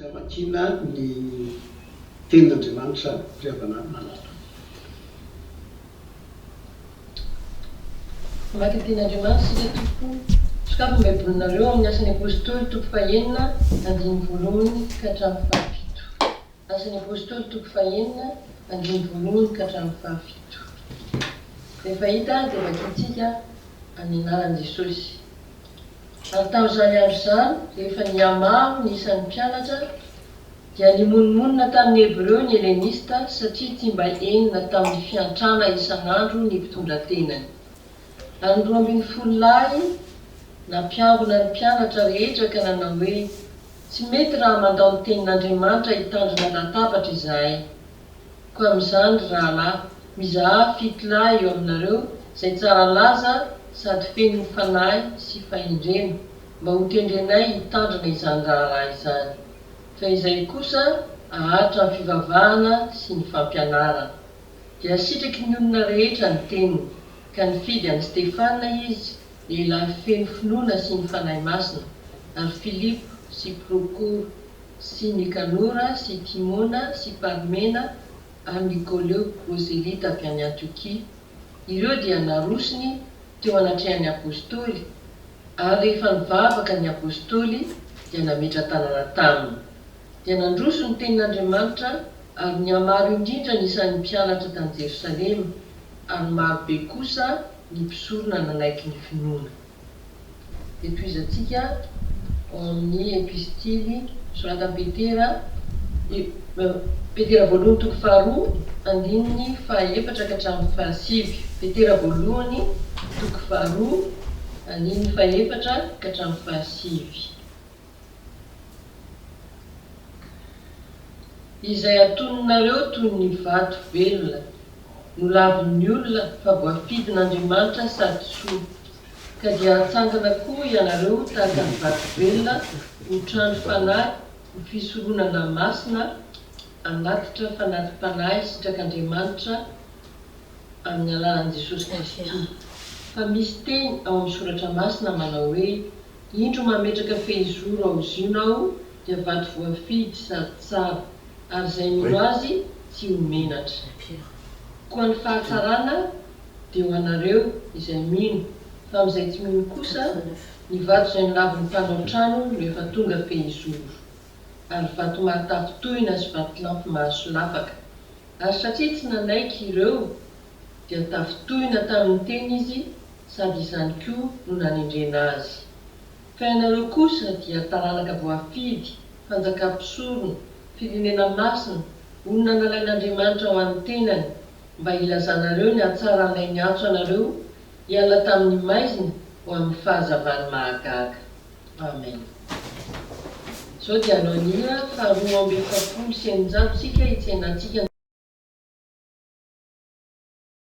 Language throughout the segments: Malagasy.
Hamakiana ny Tenin'Andriamanitra ry havana malala. Mamaky ny Tenin'Andriamanitra isika tompoko. Sokafy ny Baibolinareo ao amin'ny Asan'ny Apostoly toko fahenina andininy voalohany ka hatramin'ny fahafito. Asan'ny Apostoly toko fahenina andininy voalohany ka hatramin'ny fahafito. Rehefa hita dia vakintsika amin'ny anaran'i Jesosy. Ary tamin'izany andro izany, rehefa nihamaro ny isan'ny mpianatra, dia nimonomonona tamin'ny Hebreo ny Helenista, satria tsy mba enina tamin'ny fiantrana isan'andro ny mpitondratenany. Ary ny 12 lahy nampiangona ny mpianatra rehetra ka nanao hoe, Tsy mety raha mandao ny tenin'Andriamanitra hitandrina latabatra izahay. Koa amin'izany, ry rahalahy, mizahà fito lahy eo aminareo izay tsara laza sady feno ny Fanahy sy fahendrena, mba hotendrenay hitandrina izany raharaha izany. Fa izay kosa haharitra amin'ny fivavahana sy ny fampianarana. Dia sitraky ny olona rehetra ny teniny, ka nifidy an'i Stefana izy, lehilahy feno finoana sy ny Fanahy Masina, ary Filipo sy Prokoro, sy Nikanora sy Timona sy Parmena ary Nikoleo prozelita avy any Antiokia, ireo dia narosony teo anatrehan'ny apostoly, ary rehefa nivavaka ny apostoly dia nametra-tanana taminy. Dia nandroso ny tenin'Andriamanitra ary nihamaro indrindra ny isan'ny mpianatra tany Jerosalema, ary maro be kosa ny mpisorona nanaiky ny finoana. Dia tohizantsika ao amin'ny epistily soratan'i Petera, Petera voalohany toko faharoa andininy fahaefatra ka hatramin'ny fahasivy. Petera voalohany toko faharoa andininy fahefatra ka hatramin'ny fahasivy. Izay atoninareo toy ny vato velona, nolavin'ny olona fa voafidin'Andriamanitra sady soa. Ka dia hatsangana koa ianareo tahaka ny vato velona ho trano fanahy ho fisoronana masina hanatitra fanati-panahy sitrak'Andriamanitra amin'ny alalan'i Jesosy Kristy. Fa misy teny ao amin'ny Soratra Masina manao hoe, Indro mametraka fehizoro ao Ziona Aho, dia vato voafidy sady tsara, ary izay mino azy tsy ho menatra. Koa ny fahatsarana dia ho anareo izay mino, fa amin'izay tsy mino kosa, ny vato izay nolavin'ny mpanao trano no efa tonga fehizoro, ary vato mahatafintohina sy vatolampy mahasolafaka. Ary satria tsy nanaiky ireo, dia tafintohina tamin'ny teny izy sady izany koa no nanendrena azy. Fa ianareo kosa dia taranaka voafidy, fanjakam-pisorona, firenena masina, olona nalain'Andriamanitra ho an'ny tenany, mba hilazanareo ny hatsaran'ilay niantso anareo hiala tamin'ny maizina ho amin'ny fahazavany mahagaga. Amen. Izao dia hanao ny hira faha 642 isika hitsenantsika ny.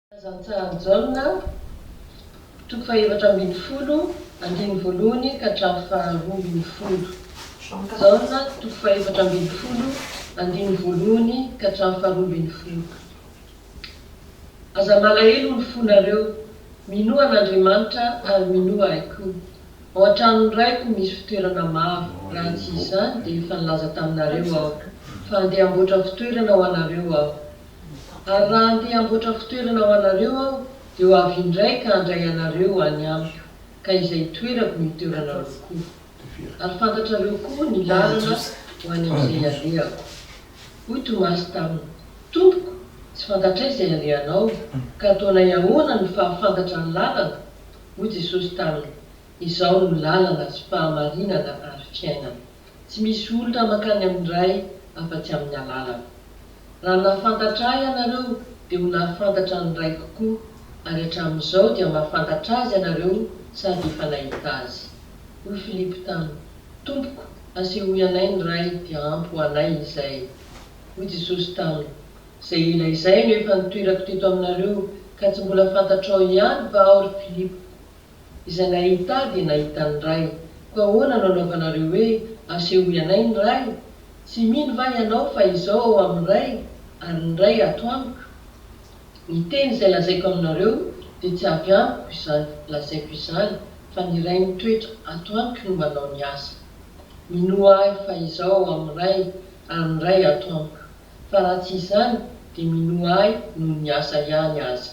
Filazantsaran'i Jaona, toko fahefatra ambin'ny folo, andininy voalohany ka hatramin'ny faharoa ambin'ny folo. Jaona, toko fahefatra ambin'ny folo, andininy voalohany ka hatramin'ny faharoa ambin'ny folo. Aza malahelo ny fonareo, minoa an'Andriamanitra ary minoa Ahy koa. Ao an-tranon'ny Raiko misy fitoerana maro, raha tsy izany dia efa nilaza taminareo Aho, fa handeha hamboatra fitoerana ho anareo Aho. Ary raha handeha hamboatra fitoerana ho anareo Aho, dia ho avy indray ka handray anareo any amiko, ka izay itoerako no hitoeranareo koa. Ary fantatrareo koa ny lalana ho any amin'izay alehako. Hoy Tomasy taminy, Tompoko, tsy fantatray izay alehanao, ka ataonay ahoana no fahafantatra ny lalana? Hoy Jesosy taminy, Izaho no lalana sy fahamarinana ary fiainana. Tsy misy olona mankany amin'ny Ray afa-tsy amin'ny alalako. Raha nahafantatra Ahy ianareo, dia ho nahafantatra ny Raiko koa, ary hatramin'izao dia mahafantatra Azy ianareo sady efa nahita Azy. Hoy Filipo taminy, Tompoko, asehoy anay ny Ray, dia ampy ho anay izay. Hoy Jesosy taminy, Izay ela izay no efa nitoerako teto aminareo, ka tsy mbola fantatrao ihany va Aho, ry Filipo? Izay nahita Ahy dia nahita ny Ray. Koa ahoana no anaovanareo hoe, Asehoy anay ny Ray? Tsy mino va ianao fa Izaho ao amin'ny Ray, ary ny Ray ato amiko? Ny teny izay lazaiko aminareo dia tsy avy amiko izany lazaiko izany, fa ny Ray mitoetra ato amiko no manao ny asa. Minoa Ahy fa Izaho ao amin'ny Ray ary ny Ray ato Amiko. Fa raha tsy izany, dia minoa Ahy noho ny asa ihany aza.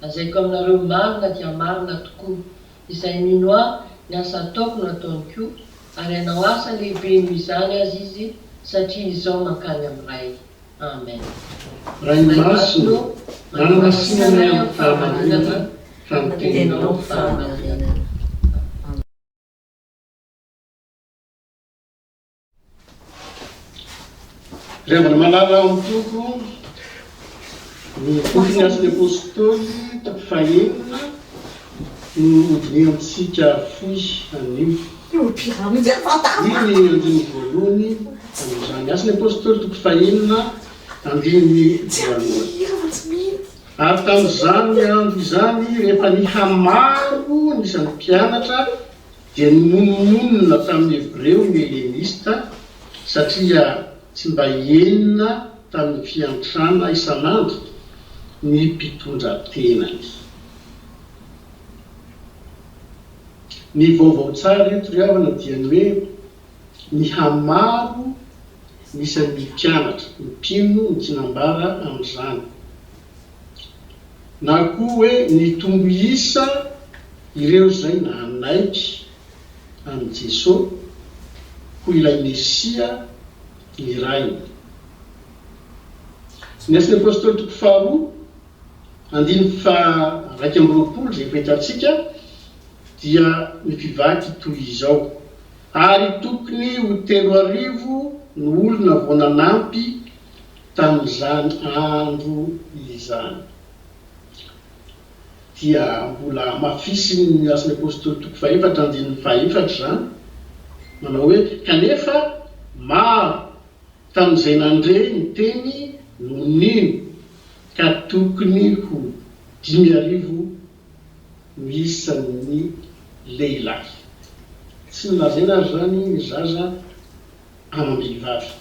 Lazaiko aminareo marina dia marina tokoa, izay mino Ahy, ny asa ataoko no ataony koa, ary hanao asa lehibe noho izany aza izy, satria Izaho mankany amin'ny Ray. Amen. Ray Masina ô, manamasina anay amin'ny fahamarinana, fa ny Teninao fahamarinana. Ry havana malala ao amin'ny Tompo, ny bokin'ny Asan'ny Apôstôly toko fahenina no hodinihantsika fohy anio. Iny ny andininy voalohany amin'izany. Asan'ny Apôstôly toko fahenina andininy voalohany. Ary tamin'izany andro izany, rehefa nihamaro ny isan'ny mpianatra, dia nimonomonona tamin'ny Hebreo ny Helenista, satria tsy mba enina tamin'ny fiantrana isan'andro ny mpitondratenany. Ny vaovao tsara eto ry havana dia ny hoe nihamaro ny isan'ny mpianatra, ny mpino no tsy nambara amin'izany. Na koa hoe nitombo isa ireo izay nanaiky an'i Jesoa ho ilay Mesia nirahina. Ny Asan'ny Apostoly toko faharoa, andininy faha-21 izay efa hitantsika dia mifivaky toy izao, Ary tokony ho 3000 no olona vao nanampy tamin'izany andro izany. Dia mbola hamafisin'ny Asan'ny Apostoly toko fahefatra andininy fahefatra izany, manao hoe, Kanefa maro tamin'izay nandre ny teny no nino, ka tokony ho 5000 no isan'ny lehilahy. Tsy nolazaina ary izany ny zaza amam-behivavy.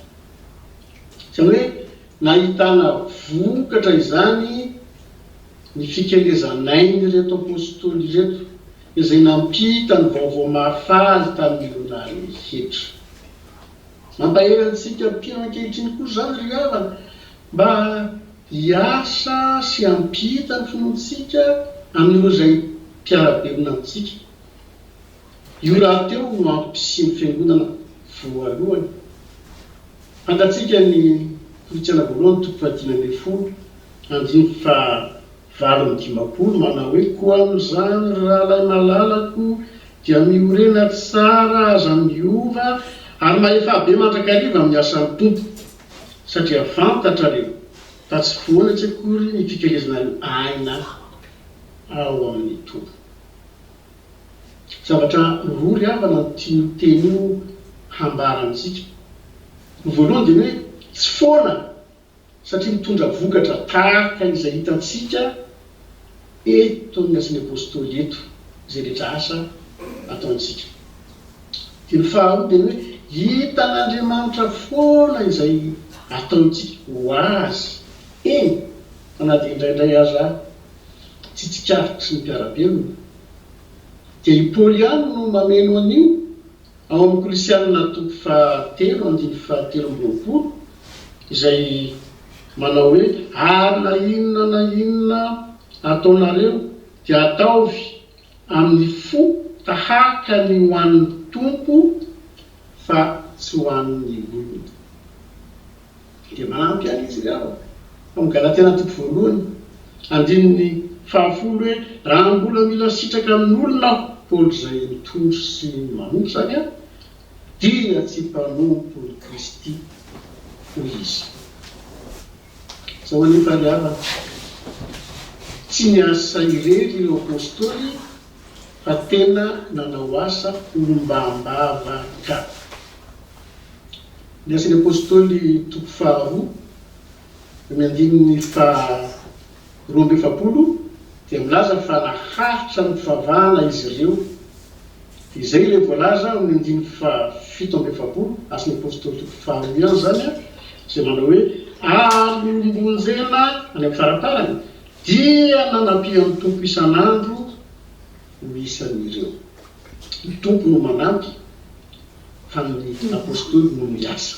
Izany hoe nahitana vokatra izany ny fikelezan'ain'ireto apostoly ireto izay nampita ny vaovao mahafaly tamin'ny olona rehetra. Mampahery antsika mpino ankehitriny koa izany ry havana mba hiasa sy hampita ny finoantsika amin'ireo izay mpiara-belona amintsika. Io rahateo no antom-pisian'ny Fiangonana voalohany. Fantatsika ny Korintiana voalohany toko fahadimy ambin'ny folo andininy faha-58 manao hoe, Koa amin'izany, ry rahalahy malalako, dia miorena tsara, aza miova, ary mahefà be mandrakariva amin'ny asan'ny Tompo, satria fantatrareo fa tsy foana tsy akory ny fikelezanareo aina ao amin'ny Tompo. Zavatra roa ry havana no tian'io teny io hambara amintsika. Ny voalohany dia ny hoe tsy foana satria mitondra vokatra tahaka izay hitantsika eto amin'ny Asan'ny Apostoly eto izay rehetra asa ataontsika. Dia ny faharoa dia ny hoe hitan'Andriamanitra foana izay ataontsika ho Azy, eny fa na dia indraindray aza tsy tsikaritry ny mpiara-belona. Dia i Paoly ihany no mameno an'io ao amin'ny Kolosianina toko fahatelo andininy fahatelo amby roapolo izay manao hoe, Ary na inona na inona ataonareo dia ataovy amin'ny fo tahaka ny ho an'ny Tompo fa tsy ho an'ny olona. Dia manampy ihany izy ry havana. Ao amin'ny Galatiana toko voalohany, andininy fahafolo hoe, Raha mbola mila sitraka amin'olona aho, Paoly izay mitory sy manompo izany an, dia tsy mpanompon'i Kristy, hoy izy. Izao anefa ry havana, tsy niasa irery ireo apostoly fa tena nanao asa ombam-bavaka. Ny Asan'ny Apostoly toko faharoa, ny andininy faha 42 dia milaza fa naharitra ny fivavahana izy ireo. Dia izay ilay voalaza ao amin'ny andininy faha 47, Asan'ny Apostoly toko faharoa ihany izany, izay manao hoe, Ary ny olom-bonjena any amin'ny faraparany dia nanampian'ny Tompo isan'andro ho isan'ireo. Ny Tompo no manampy. Fa ny Apostoly no miasa.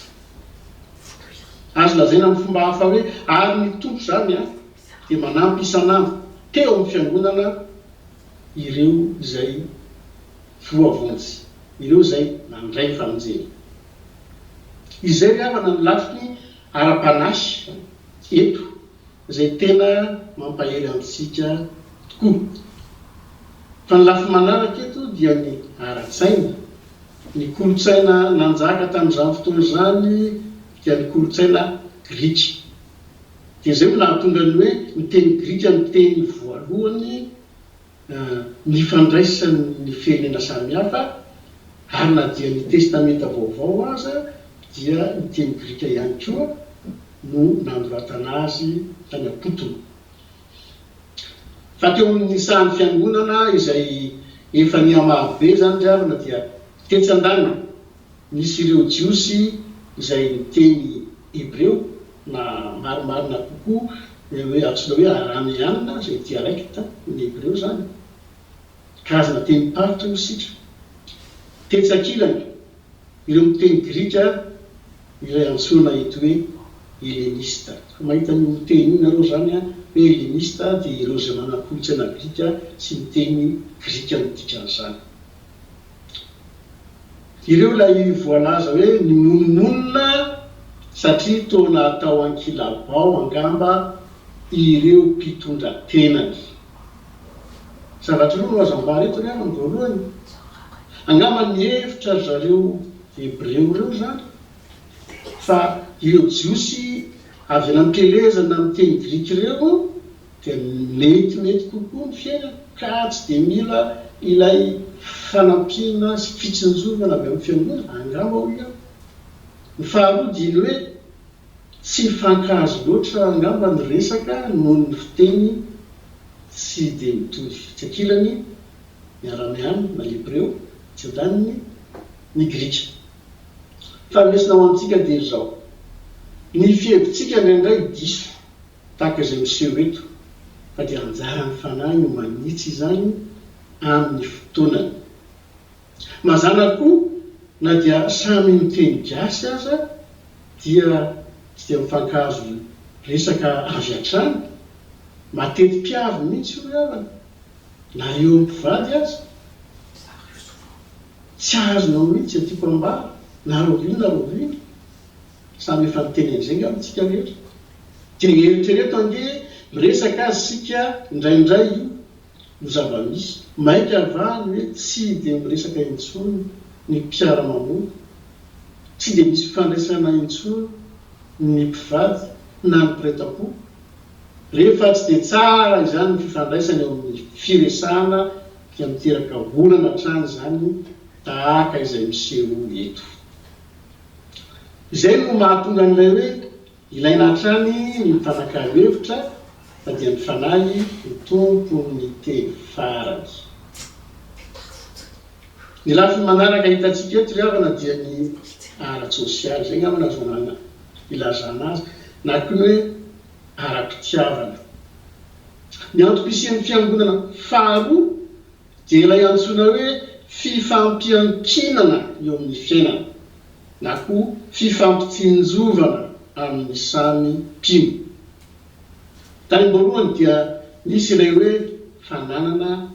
Azo lazaina amin'ny fomba hafa hoe, ary ny Tompo izany dia manampy isan'andro teo amin'ny Fiangonana ireo izay voavonjy, ireo izay nandray ny famonjena. Izay ry havana ny lafiny ara-panahy eto izay tena mampahery antsika tokoa. Fa ny lafiny manaraka eto dia ny ara-tsaina. Ny kolontsaina nanjaka tamin'izany fotoana izany dia ny kolontsaina grika. Dia izay no nahatonga ny hoe ny teny grika no teny voalohany nifandraisan'ny firenena samihafa, ary na dia ny Testamenta Vaovao aza dia ny teny grika ihany koa no nanoratana azy tany am-potony. Fa teo amin'ny sahan'ny Fiangonana izay efa nihamarobe izany ry havana dia tetsy andaniny nisy ireo Jiosy izay niteny hebreo na marimarina kokoa ilay hoe antsoina hoe arameana izay dialekta ny hebreo izany, karazana tenim-paritra hoy isika. Tetsy ankilany, ireo miteny grika ilay antsoina eto hoe helenista. Fa mahita an'io teny io nareo izany an, hoe helenista dia ireo izay manana kolontsaina grika sy miteny grika no dikan'izany. Ireo ilay voalaza hoe nimonomonona satria toa natao ankilabao angamba ireo mpitondra tenany. Zavatra roa no azo ambara eto ry havana, voalohany, angamba nihevitra ry zareo Hebreo ireo izany fa ireo Jiosy avy any am-pielezana miteny grika ireo dia metimety kokoa ny fiainana ka tsy dia mila ilay fanampiana sy fitsinjovana avy amin'ny fiangonana, angamba hoy aho. Ny faharoa dia ny hoe tsy mifankahazo loatra angamba ny resaka noho ny fiteny tsy dia mitovy. Tsy ankilany ny arameana na hebreo, tsy andaniny ny grika. Fa ny lesona ho antsika dia izao, ny fihevitsika indraindray diso. Tahaka izay miseho eto fa dia anjaran'ny Fanahy no manitsy izany amin'ny fotoanany. Mazàna koa na dia samy miteny gasy aza dia tsy dia mifankahazo resaka avy hatrany, mateti-piavy mihitsy hoy havana, na eo amin'ny mpivady aza. Tsy azonao mihitsy izay tiako ambara na rahoviana na rahoviana. Samy efa niteny an'izay angamba isika rehetra. Dia eritrereto ange miresaka aza isika indraindray io no zava-misy. Mainka va ny hoe tsy dia miresaka intsony ny mpiara-manompo, tsy dia misy fifandraisana intsony ny mpivady na ny mpiray tampo. Rehefa tsy dia tsara izany ny fifandraisana eo amin'ny firesahana dia miteraka olana hatrany izany tahaka izay miseho eto. Izay no mahatonga an'ilay hoe ilaina hatrany ny mifanakalo hevitra fa dia ny Fanahy no tompon'ny teny farany. Ny lafiny manaraka hitantsika eto ry havana dia ny ara-tsosialy, izay angamba no azo ilazana azy, na koa ny hoe ara-pitiavana. Ny antom-pisian'ny fiangonana faharoa dia ilay antsoina hoe fifampiankinana eo amin'ny fiainana, na koa fifampitsinjovana amin'ny samy mpino. Tany am-boalohany dia nisy ilay hoe fananana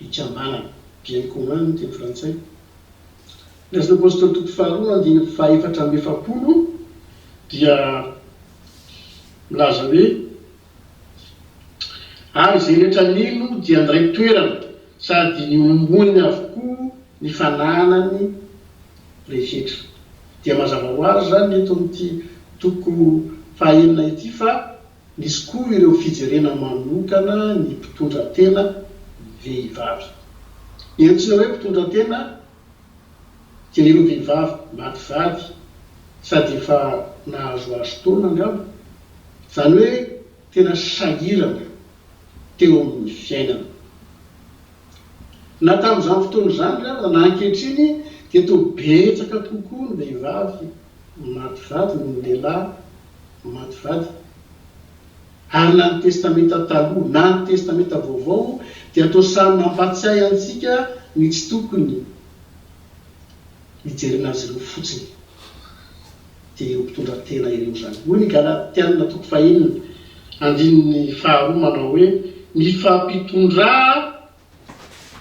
ikambanana, bien commun amin'ny teny frantsay. Ny Asan'ny Apostoly toko faharoa andininy faha-44 dia milaza hoe. Ary izay rehetra nino dia niray toerana sady niomboniny avokoa ny fananany rehetra. Dia mazava ho azy izany eto amin'ity toko fahaenina ity fa nisy koa ireo fijerena manokana ny mpitondra tena vehivavy. Ny antsoina hoe mpitondra tena dia ireo vehivavy maty vady sady efa nahazoazo taona angamba, izany hoe tena sahirana teo amin'ny fiainana. Na tamin'izany fotoana izany ry havana na ankehitriny dia toa betsaka kokoa ny vehivavy maty vady noho ny lehilahy maty vady. Ary na ny Testamenta Taloha na ny Testamenta Vaovao dia toa samy mampatsiahy antsika ny tsy tokony. Hijerena azy ireo fotsiny. Dia ireo mpitondra tena ireo izany. Hoy ny Galatiana toko fahenina andininy faharoa manao hoe, Mifampitondrà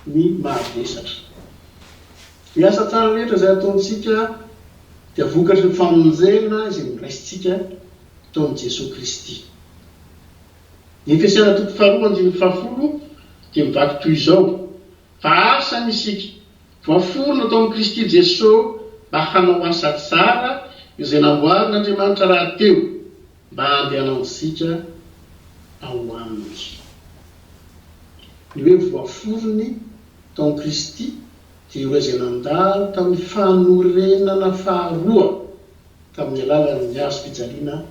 ny mahavesatra. Ny asa tsara rehetra izay ataontsika dia vokatry ny famonjena izay noraisintsika tao amin'i Jesoa Kristy. Ny Efesiana toko faharoa andininy fahafolo dia mivaky toy izao, Fa asany isika, voaforona tao amin'i Kristy Jesoa mba hanao asa tsara izay namboarin'Andriamanitra rahateo mba handehanantsika ao aminy. Ny hoe voaforony tao amin'i Kristy dia ireo izay nandalo tamin'ny fanorenana faharoa tamin'ny alalan'ny hazo fijaliana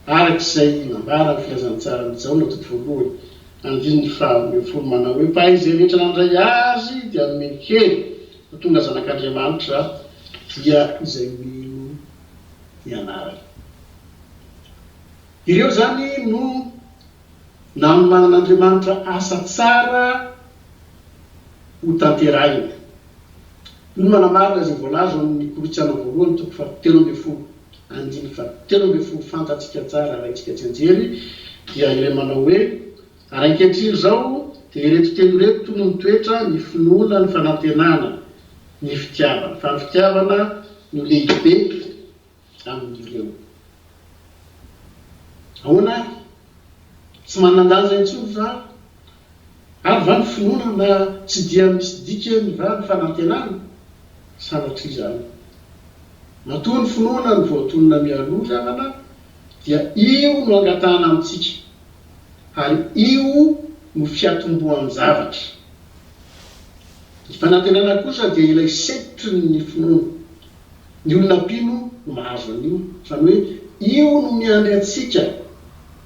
araka izay nambaran'ny Filazantsaran'i Jaona toko voalohany andininy faha 12 manao hoe, Fa izay rehetra nandray Azy dia nomeny hery ho tonga zanak'Andriamanitra, dia izay mino ny anarany. Ireo izany no Nanomanan'Andriamanitra asa tsara hotanterahina. Io no manamarina izay voalaza ao amin'ny Korintiana voalohany toko fahatelo ambin'ny folo, andininy fahatelo ambin'ny folo fantatsika tsara arahintsika tsianjery, dia ilay manao hoe, Ary ankehitriny izao dia ireto telo ireto no mitoetra, ny finoana, ny fanantenana, ny fitiavana. Fa ny fitiavana no lehibe amin'ireo. Ahoana ary? Tsy manan-danja intsony va ary va ny finoana na tsy dia misy dikany va ny fanantenana? Sanatria izany. Matoa ny finoana no voatonona mialoha ry havana dia io no angatahana amintsika ary io no fiatombohan-javatra. Ny fanantenana kosa dia ilay setrin'ny finoana. Ny olona mpino no mahazo an'io, izany hoe io no miandry antsika,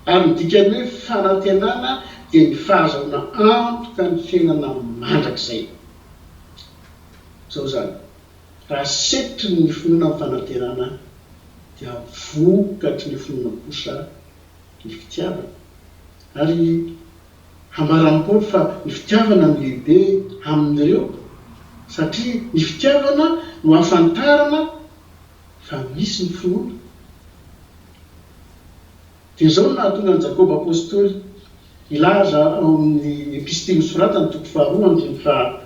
ary ny dikan'ny hoe fanantenana dia ny fahazahoana antoka ny fiainana mandrakizay. Izao izany, raha setrin' ny finoana ny fanantenana dia vokatry ny finoana kosa ny fitiavana. Ary Ambaran'i Paoly fa ny fitiavana no lehibe amin'ireo satria ny fitiavana no ahafantarana fa misy ny finoana. Dia izao no nahatonga an'i Jakoba Apostoly hilaza ao amin'ny epistily nosoratany toko faharoa andininy faha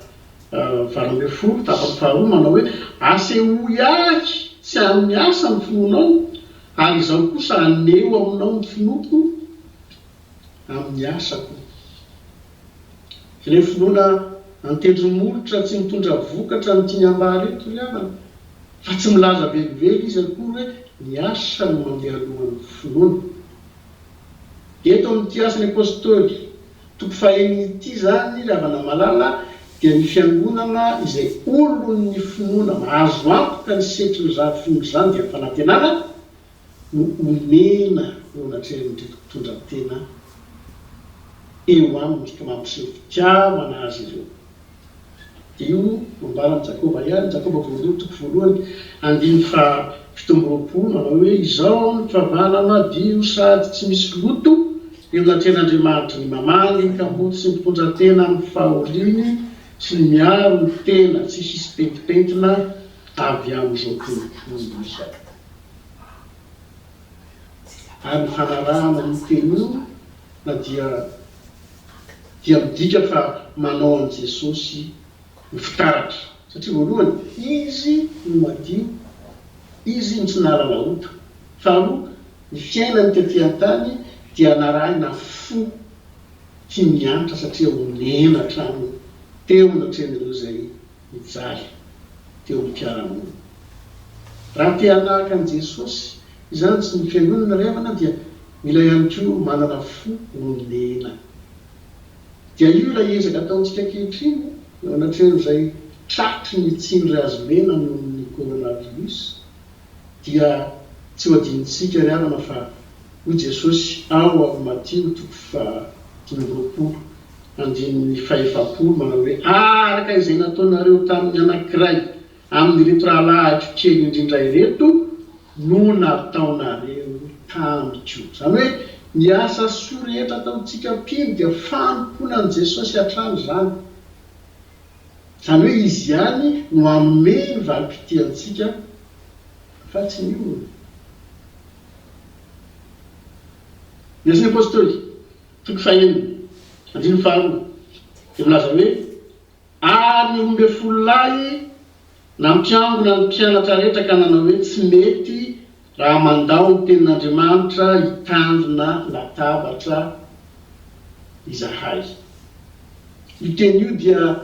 18 tapany faharoa manao hoe, Asehoy ahy tsy amin'ny asa ny finoanao, ary izaho kosa haneho aminao ny finoako amin'ny asako. Ilay finoana an-tendromolotra tsy mitondra vokatra no tiany ambara eto ry havana, fa tsy milaza velively izy akory hoe ny asa no mandeha alohan'ny finoana. Eto amin'ity Asan'ny Apostoly toko fahenina ity izany ry havana malala dia ny fiangonana izay olon'ny finoana mahazo antoka ny setrin'izany finoana izany dia ny fanantenana, no omena eo anatrehan'ireto mpitondra tena eo aminy ka mampiseho fitiavana azy ireo. Dia io no ambaran'i Jakoba ihany, Jakoba voalohany toko voalohany andininy faha 27 manao hoe, Izao no fivavahana madio sady tsy misy loto eo anatrehan'Andriamanitra, ny mamangy ny kamboty sy ny mpitondra tena amin'ny fahoriany sy ny miaro ny tena tsy hisy pentimpentina avy amin'izao tontolo izao. Ary ny fanarahana an'io teny io na dia dia midika fa manao an'i Jesosy ho fitaratra. Satria voalohany, Izy no madio, Izy no tsy nahalala ota. Faharoa, ny fiainany tety an-tany dia narahina fo tia miantra satria onena hatrany teo anatrehan'ireo izay nijaly teo amin'ny mpiara-monina. Raha te hanahaka an'i Jesosy izany sy ny Fiangonana ry havana dia mila ihany koa manana fo onena. Dia io ilay ezaka ataontsika ankehitriny eo anatrehan'izay tratry ny tsindry hazo lena noho ny coronavirus dia tsy ho adinontsika ry havana fa hoy Jesosy ao amin'ny Matio toko faha 25 andininy fahefapolo manao hoe, Araka izay nataonareo tamin'ny anankiray amin'ireto rahalahiko kely indrindra ireto no nataonareo tamiko. Izany hoe, ny asa soa rehetra ataontsika mpino dia fanompoana an'i Jesosy hatrany izany. Izany hoe Izy ihany no hanome ny valim-pitia antsika fa tsy ny olona. Ny Asan'ny Apostoly, toko fahenina, andininy faharoa, dia milaza hoe, Ary ny 12 lahy nampiangona ny mpianatra rehetra ka nanao hoe, Tsy mety raha mandao ny tenin'Andriamanitra hitandrina latabatra izahay. Io teny io dia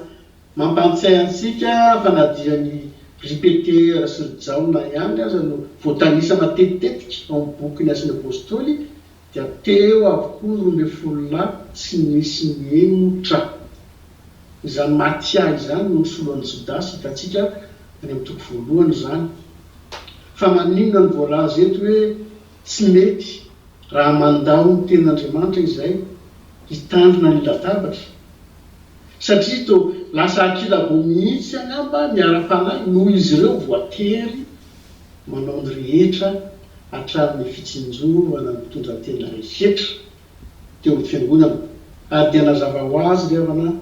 mampantsiahy antsika fa na dia ny ry Petera sy ry Jaona ihany aza no voatanisa matetitetika ao amin'ny bokin'ny Asan'ny Apostoly dia teo avokoa ny 12 lahy tsy nisy nihemotra. Izany Matia izany no nisolo an'i Jodasy, hitantsika any amin'ny toko voalohany izany. Fa maninona no voalaza eto hoe tsy mety raha mandao ny tenin'Andriamanitra izay hitandrina ny latabatra? Satria toa lasa ankilabao mihitsy angamba ny ara-panahy noho izy ireo voatery manao ny rehetra hatramin'ny fitsinjovana ny mpitondratena rehetra teo amin'ny fiangonana ary dia nazava ho azy ry havana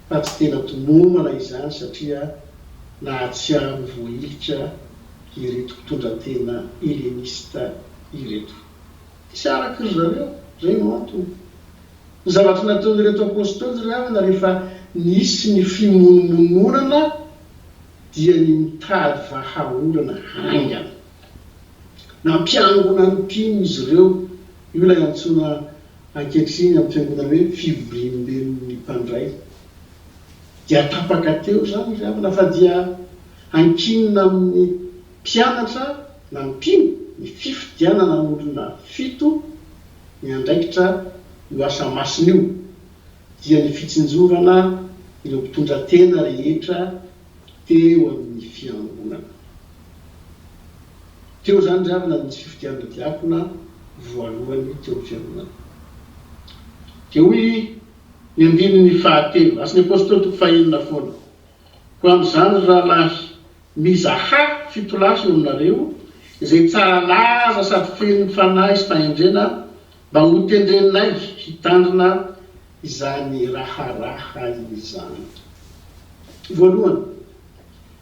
fa tsy tena tomombana izany satria nahatsiaro ho voahilika ireto mpitondratena helenista ireto. Tsy araky ry zareo, izay no antony. Ny zavatra nataon'ireto apostoly ry havana rehefa nisy ny fimonomononana dia ny mitady vahaolana haingana. Nampiangona ny mpino izy ireo, io ilay antsoina ankehitriny amin'ny fiangonana hoe fivoriamben'ny mpandray. Dia tapaka teo izany ry havana fa dia ankinina amin'ny mpianatra na ny mpino ny fifidianana olona fito miandraikitra io asa masina io, dia ny fitsinjovana ireo mpitondra tena rehetra teo amin'ny fiangonana. Teo izany ry havana nisy fifidianana diakona voalohany teo amin'ny fiangonana. Dia hoy ny andininy fahatelo, Asan'ny Apostoly toko fahenina foana, Koa amin'izany ry rahalahy, mizahà fitolahy eo aminareo, izay tsara laza sady feno fanahy sy fahendrena, mba hotendrenay hitandrina izany raharaha izany. Voalohany,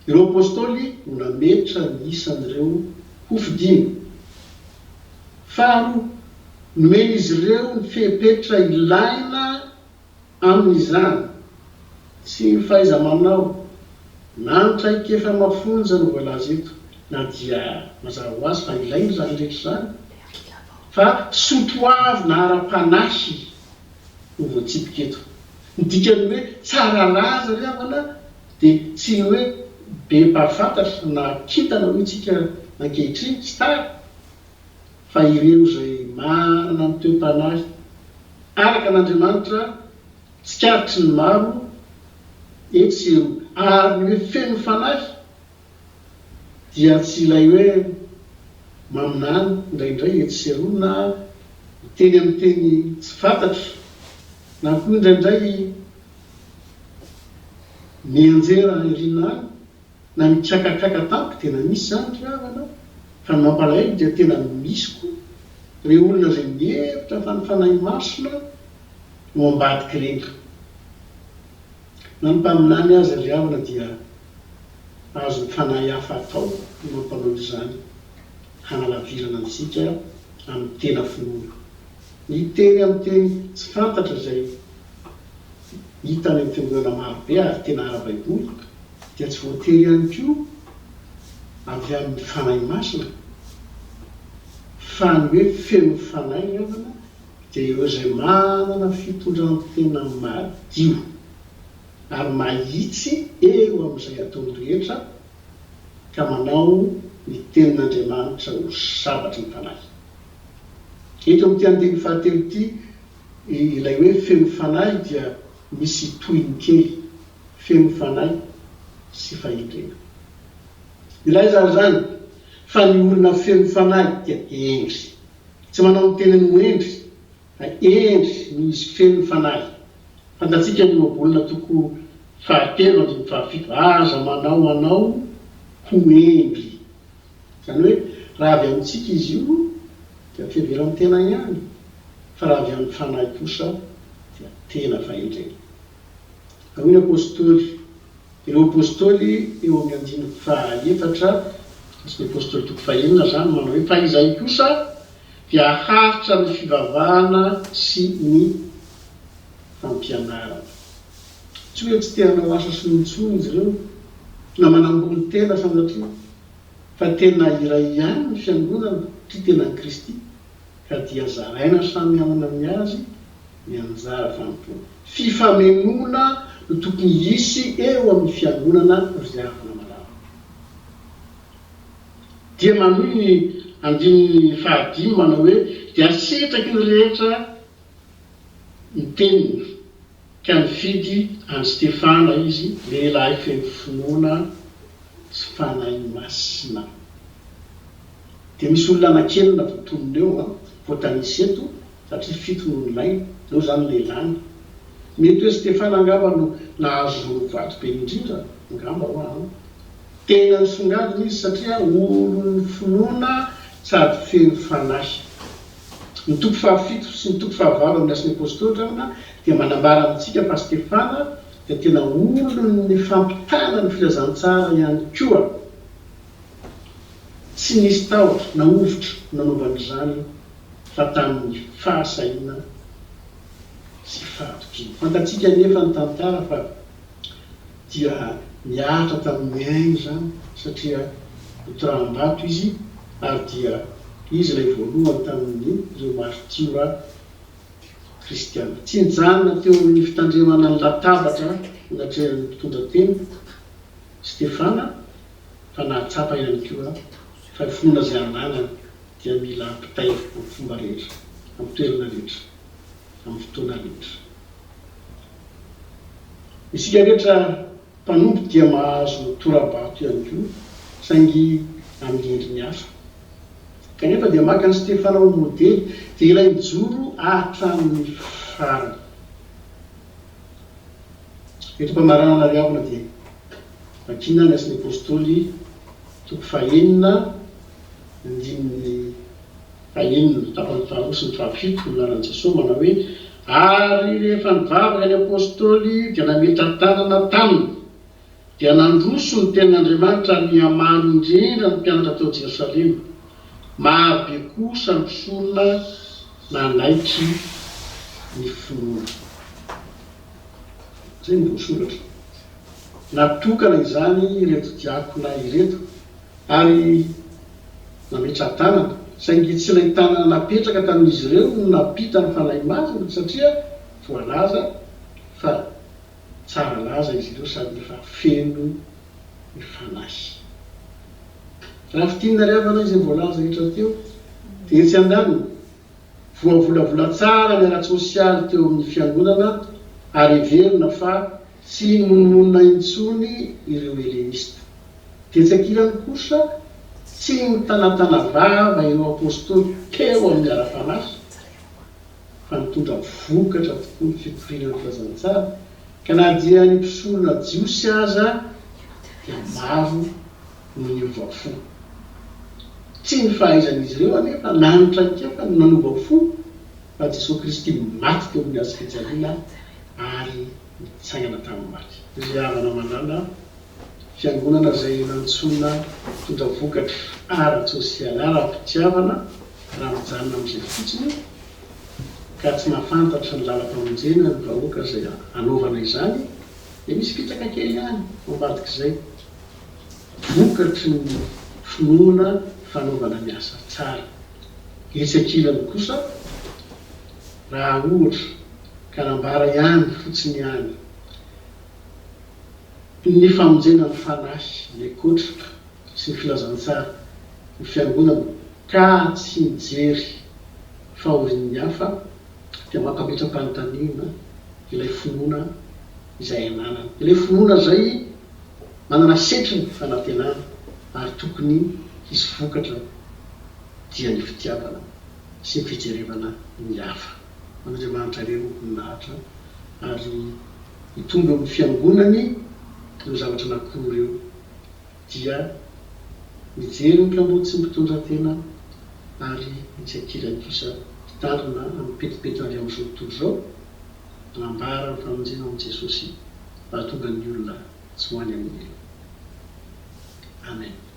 ireo apostoly no nametra ny isan'ireo hofidina. Faharoa, nomen'izy ireo ny fepetra ilaina amin'izany. Tsy ny fahaiza-manao na ny traikefa mafonja no voalaza eto, na dia mazava ho azy fa ilaina izany rehetra izany, fa soatoavina ara-panahy no voatsipika eto. Ny dikan'ny hoe tsara laza ry havana dia tsy ny hoe be mpahafantatra na kintana hoy isika ankehitriny, star, fa ireo izay manana ny toe-panahy araka an'Andriamanitra tsikaritry ny maro etsy sy eroa. Ary ny hoe feno fanahy dia tsy ilay hoe maminany indraindray etsy sy eroa na miteny amin'ny teny tsy fantatra na koa indraindray mianjera aoriana any na mikakakaka tampoka, tena misy izany ry havana fa ny mampalahelo dia tena misy koa ireo olona izay mihevitra fa ny Fanahy Masina no ambadik'ireny. Na ny mpaminany aza ry havana dia azon'ny fanahy hafa atao ny mampanao izany hanalavirana antsika amin'ny tena finoana. Ny teny amin'ny teny tsy fantatra izay hita any amin'ny fiangonana maro be ary tena ara-baiboly dia tsy voatery ihany koa avy amin'ny Fanahy Masina fa ny hoe feno Fanahy ry havana dia ireo izay manana fitondran-tena madio ary mahitsy eo amin'izay ataony rehetra ka manao ny tenin'Andriamanitra ho sabatry ny fanahy. Eto amin'ity andininy fahatelo ity, ilay hoe feno fanahy dia misy tohiny kely, feno fanahy sy fahendrena. Milaza izany fa ny olona feno fanahy dia hendry. Tsy manao ny tenany ho hendry, fa hendry noho izy feno fanahy. Fantatsika ny ohabolana toko fahatelo andininy fahafito, Aza manao anao ho hendry. Izany hoe, raha avy amintsika izy io dia fiheveran-tena ihany, fa raha avy amin'ny fanahy kosa dia tena fahendrena. Ary hoy ny Apostoly. Ireo Apostoly eo amin'ny andininy fahaefatra, Asan'ny Apostoly toko fahenina izany, manao hoe, Fa izahay kosa dia haharitra amin'ny fivavahana sy ny fampianarana. Tsy hoe tsy te hanao asa soa intsony izy ireo, na manambony tena sanatria, fa tena iray ihany ny Fiangonana, tia tena an'i Kristy, ka dia zaraina samy hanana ny azy ny anjara fanompoana. Fifamenoana no tokony hisy eo amin'ny Fiangonana ry havana malala. Dia manohy ny andininy fahadimy manao hoe, Dia sitraky ny rehetra ny teniny, ka nifidy an'i Stefana izy, lehilahy feno finoana sy Fanahy Masina. Dia misy olona anankienina voatonona eo an, voatanisa eto, satria fito no nilaina, ireo izany ilay lany. Mety hoe Stefana angamba no nahazo vato be indrindra, angamba hoa an. Tena nisongadina izy satria olon'ny finoana sady feno fanahy. Ny toko fahafito sy ny toko fahavalo amin'ny Asan'ny Apostoly ravina dia manambara amintsika fa Stefana dia tena olon'ny fampitana ny filazantsara ihany koa. Tsy nisy tahotra na hovitra nanaovany izany fa tamin'ny fahasahiana sy fahatokiana. Fantatsika anefa ny tantara fa dia nihatra tamin'ny ainy izany satria notoraham-bato izy ary dia izy ilay voalohany tamin'ireo maritiora kristiana. Tsy nijanona teo amin'ny fitandremana ny latabatra natrehan'ny mpitondra tena Stefana fa nahatsapa ihany koa fa ny finoana izay ananany dia mila ampitaina amin'ny fomba rehetra, amin'ny toerana rehetra, amin'ny fotoana rehetra. Isika rehetra mpanompo dia mahazo tora-bato ihany koa, saingy amin'ny endriny hafa. Kanefa dia maka an'i Stefana ho modely, dia ilay nijoro hatramin'ny farany. Eto am-pamaranana ry havana dia vakiana ny Asan'ny Apostoly toko fahenina andininy fahenina, tapany faharoa sy ny fahafito, ny lalan'i Jesoa manao hoe, Ary rehefa nivavaka ny Apostoly dia nametra-tanana taminy, dia nandroso ny tenin'Andriamanitra ary nihamaro indrindra ny mpianatra tao Jerosalema. Maro be kosa ny mpisorona nanaiky ny finoana. Izay no voasoratra. Natokana izany ireto diakona ireto ary nametraha-tanana, saingy tsy ilay tanana napetraka tamin'izy ireo no nampita ny Fanahy Masina satria voalaza fa tsara laza izy ireo sady efa feno ny Fanahy. Raha fintinina ry havana izay voalaza rehetra teo dia etsy andaniny, Voavolavola tsara ny ara-tsosialy teo amin'ny fiangonana ary heverina fa tsy nimonomonona intsony ireo Helenista. Tetsy ankilany kosa, tsy nitanatana vava ireo apostoly teo amin'ny ara-panahy, fa nitondra vokatra tokoa ny fitoriana ny filazantsara, ka na dia ny mpisorona jiosy aza dia maro no niova fo. Tsy ny fahaizan'izy ireo anefa na ny traikefa no nanova fo fa Jesoa Kristy maty teo amin'ny hazo fijaliana ary nitsangana tamin'ny maty. Ry havana malala, fiangonana izay nantsoina hitondra vokatra ara-tsosialy, ara-pitiavana, raha mijanona amin'izay fotsiny ka tsy mahafantatra ny lalam-pamonjena ny vahoaka izay hanaovana izany dia misy fitaka kely ihany ao ambadik'izay. Vokatry ny finoana fanaovana ny asa tsara. Etsy ankilany kosa, raha ohatra ka nambara ihany fotsiny ihany ny famonjena ny fanahy, ny ankoatra sy ny filazantsara, ny fiangonana ka tsy mijery fahorian'ny hafa dia mampametra-panontaniana ilay finoana izay ananana. Ilay finoana izay Manana setriny ny fanantenana ary tokony hisy vokatra dia ny fitiavana sy ny fijerevana ny hafa. An'Andriamanitra irery no voninahitra ary hitombo eo amin'ny fiangonany ireo zavatra anankiroa ireo dia mijery ny kamboty sy ny mpitondra tena ary etsy ankilany kosa mpitandrina amin'ny pentipentina avy amin'izao tontolo izao manambara ny famonjena ao amin'i Jesosy mba hahatonga ny olona. Tsy ho any amin'ny helo. Amen.